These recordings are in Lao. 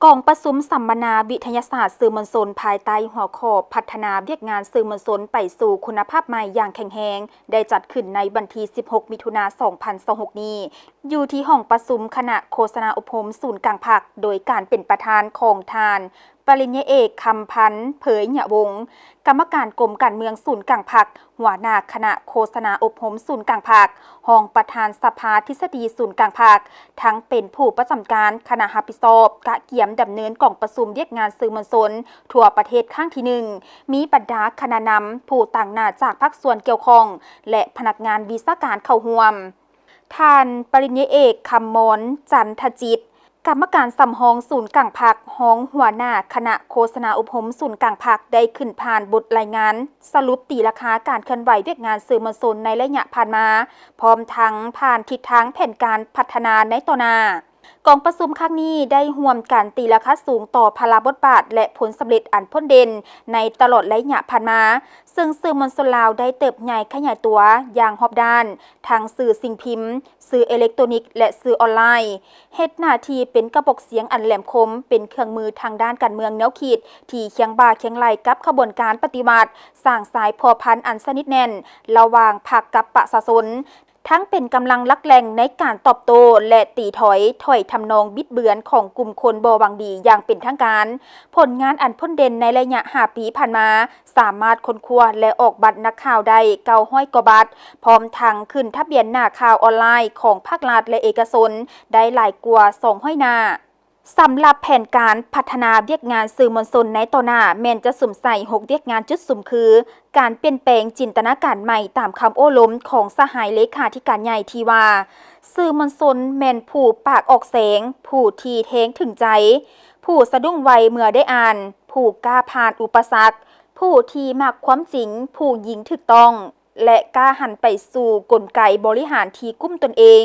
ກອງປະຊຸມສຳມະນາວິທະຍາສາດສື່ມວນຊົນ ພາຍໃຕ້ຫົວຂໍ້ ພັດທະນາວຽກງານສື່ມວນຊົນໄປສູ່ຄຸນນະພາບໃໝ່ຢ່າງແຂງແຮງ ໄດ້ຈັດຂຶ້ນໃນວັນທີສິບຫົກ ມິຖຸນາ ສອງພັນຊາວຫົກນີ້ ຢູ່ທີ່ຫ້ອງປະຊຸມຄະນະໂຄສະນາອົບຮົມສູນກາງພັກ ໂດຍການເປັນປະທານຂອງທ່ານ ປະລິນຍາເອກ ຄຳພັນ ເຜີຍຍະວົງ ກຳມະການກົມການເມືອງສູນກາງພັກ, ຫົວໜ້າຄະນະໂຄສະນາອົບຮົມສູນກາງພັກ, ຮອງປະທານສະພາທິດສະດີສູນກາງພັກ, ທັງເປັນຜູ້ປະຈຳການຄະນະຮັບຜິດຊອບກະກຽມດຳເນີນກອງປະຊຸມວຽກງານສື່ມວນຊົນທົ່ວປະເທດຄັ້ງທີໜຶ່ງ, ມີບັນດາຄະນະນຳ, ຜູ້ຕາງໜ້າຈາກພາກສ່ວນກ່ຽວຂ້ອງ ແລະ ພະນັກງານວິຊາການເຂົ້າຮ່ວມ. ທ່ານປະລິນຍາເອກ ຄຳມອນ ຈັນທະຈິດ ກຳມະການສຳຮອງສູນກາງພັກ, ຮອງຫົວໜ້າຄະນະໂຄສະນາອົບຮົມສູນກາງພັກ ໄດ້ຂຶ້ນຜ່ານບົດລາຍງານສະຫຼຸບຕີລາຄາການເຄື່ອນໄຫວວຽກງານສື່ມວນຊົນໃນໄລຍະຜ່ານມາ, ພ້ອມທັງຜ່ານທິດທາງແຜນການພັດທະນາໃນຕໍ່ໜ້າ. ກອງປະຊຸມຄັ້ງນີ້ໄດ້ຮ່ວມກັນຕີລາຄາສູງຕໍ່ພາລະບົດບາດ ແລະ ຜົນສຳເລັດອັນພົ້ນເດັ່ນໃນຕະຫຼອດໄລຍະຜ່ານມາ, ເຊິ່ງສື່ມວນຊົນລາວໄດ້ເຕີບໃຫຍ່ຂະຫຍາຍຕົວຢ່າງຮອບດ້ານ, ທັງສື່ສິ່ງພິມ, ສື່ເອເລັກໂຕນິກ ແລະ ສື່ອອນລາຍ, ເຮັດໜ້າທີ່ເປັນກະບອກສຽງອັນແຫຼມຄົມ, ເປັນເຄື່ອງມືທາງດ້ານການເມືອງແນວຄິດ ທີ່ຄຽງບ່າຄຽງໄຫຼ່ກັບຂະບວນການປະຕິວັດ, ສ້າງສາຍພົວພັນອັນສະໜິດແໜ້ນລະຫວ່າງພັກກັບປະຊາຊົນ, ທັງເປັນກຳລັງຫຼັກແຫຼ່ງໃນການຕອບໂຕ້ ແລະ ຕີຖອຍຖ້ອຍທຳນອງບິດເບືອນຂອງກຸ່ມຄົນບໍ່ຫວັງດີຢ່າງເປັນທາງການ. ຜົນງານອັນພົ້ນເດັ່ນໃນໄລຍະຫ້າປີຜ່ານມາ ສາມາດຄົ້ນຄວ້າ ແລະ ອອກບັດນັກຂ່າວໄດ້ເກົ້າຮ້ອຍກວ່າບັດ, ພ້ອມທັງຂຶ້ນທະບຽນໜ້າຂ່າວອອນລາຍຂອງພາກລັດ ແລະ ເອກະຊົນໄດ້ຫຼາຍກວ່າສອງຮ້ອຍໜ້າ. ສຳລັບແຜນການພັດທະນາວຽກງານສື່ມວນຊົນໃນຕໍ່ໜ້າ ແມ່ນຈະສຸມໃສ່ຫົກວຽກງານຈຸດສຸມ ຄື ການປ່ຽນແປງຈິນຕະນາການໃໝ່ຕາມຄຳໂອ້ລົມຂອງສະຫາຍເລຂາທິການໃຫຍ່ທີ່ວ່າ ສື່ມວນຊົນແມ່ນຜູ້ປາກອອກແສງ, ຜູ້ທີ່ແທງເຖິງໃຈ, ຜູ້ສະດຸ້ງໄວເມື່ອໄດ້ອ່ານ, ຜູ້ກ້າຜ່ານອຸປະສັກ, ຜູ້ທີ່ມັກຄວາມຈິງ, ຜູ້ຍິງຖືກຕ້ອງ ແລະ ກ້າຫັນໄປສູ່ກົນໄກບໍລິຫານທີ່ກຸ້ມຕົນເອງ,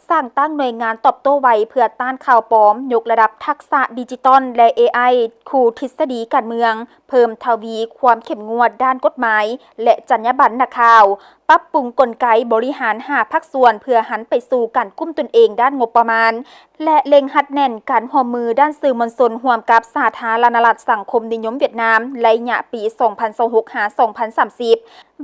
ສ້າງຕັ້ງໜ່ວຍງານຕອບໂຕ້ໄວເພື່ອຕ້ານຂ່າວປອມ, ຍົກລະດັບທັກສະດິຈິຕອນ ແລະ ເອໄອ ຄູ່ທິດສະດີການເມືອງ, ເພີ່ມທະວີຄວາມເຂັ້ມງວດດ້ານກົດໝາຍ ແລະ ຈັນຍາບັນນັກຂ່າວ, ປັບປຸງກົນໄກບໍລິຫານຫ້າພາກສ່ວນເພື່ອຫັນໄປສູ່ການກຸ້ມຕົນເອງດ້ານງົບປະມານ ແລະ ເລັ່ງຮັດແໜ້ນການຮ່ວມມືດ້ານສື່ມວນຊົນຮ່ວມກັບສາທາລະນະລັດສັງຄົມນິຍົມຫວຽດນາມ ໄລຍະປີສອງພັນຊາວຫົກຫາສອງພັນສາມສິບ.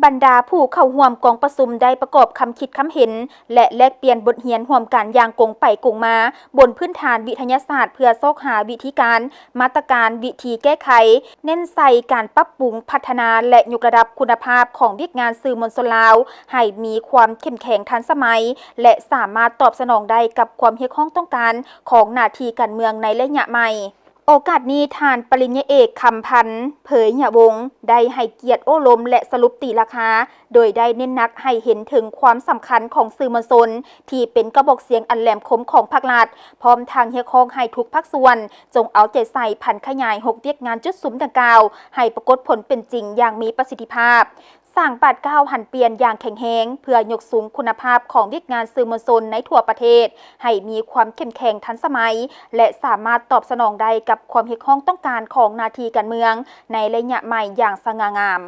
ບັນດາຜູ້ເຂົ້າຮ່ວມກອງປະຊຸມໄດ້ປະກອບຄຳຄິດຄຳເຫັນ ແລະ ແລກປ່ຽນບົດຮຽນຮ່ວມກັນຢ່າງກົງໄປກົງມາ ບົນພື້ນຖານວິທະຍາສາດ ເພື່ອຊອກຫາວິທີການ, ມາດຕະການ, ວິທີແກ້ໄຂ, ເນັ້ນໃສ່ການປັບປຸງ, ພັດທະນາ ແລະ ຍົກລະດັບຄຸນນະພາບຂອງວຽກງານສື່ມວນຊົນລາວ ໃຫ້ມີຄວາມເຂັ້ມແຂງທັນສະໄໝ ແລະ ສາມາດຕອບສະໜອງໄດ້ກັບຄວາມຮຽກຮ້ອງຕ້ອງການຂອງໜ້າທີ່ການເມືອງໃນໄລຍະໃໝ່. ໂອກາດນີ້ ທ່ານປະລິນຍາເອກ ຄຳພັນ ເຜີຍຍະວົງ ໄດ້ໃຫ້ກຽດໂອ້ລົມ ແລະ ສະຫຼຸບຕີລາຄາ ໂດຍໄດ້ເນັ້ນໜັກໃຫ້ເຫັນເຖິງຄວາມສຳຄັນຂອງສື່ມວນຊົນ ທີ່ເປັນກະບອກສຽງອັນແຫຼມຄົມຂອງພາກລັດ, ພ້ອມທັງຮຽກຮ້ອງໃຫ້ທຸກພາກສ່ວນ ຈົ່ງເອົາໃຈໃສ່ຜັນຂະຫຍາຍຫົກວຽກງານຈຸດສຸມດັ່ງກ່າວ ໃຫ້ປາກົດຜົນເປັນຈິງຢ່າງມີປະສິດທິພາບ, ສ້າງບາດກ້າວຫັນປ່ຽນຢ່າງແຂງແຮງ ເພື່ອຍົກສູງຄຸນນະພາບຂອງວຽກງານສື່ມວນຊົນໃນທົ່ວປະເທດ ໃຫ້ມີຄວາມເຂັ້ມແຂງທັນສະໄໝ ແລະ ສາມາດຕອບສະໜອງໄດ້ກັບຄວາມຮຽກຮ້ອງຕ້ອງການຂອງໜ້າທີ່ການເມືອງໃນໄລຍະໃໝ່ຢ່າງສະຫງ່າງາມ.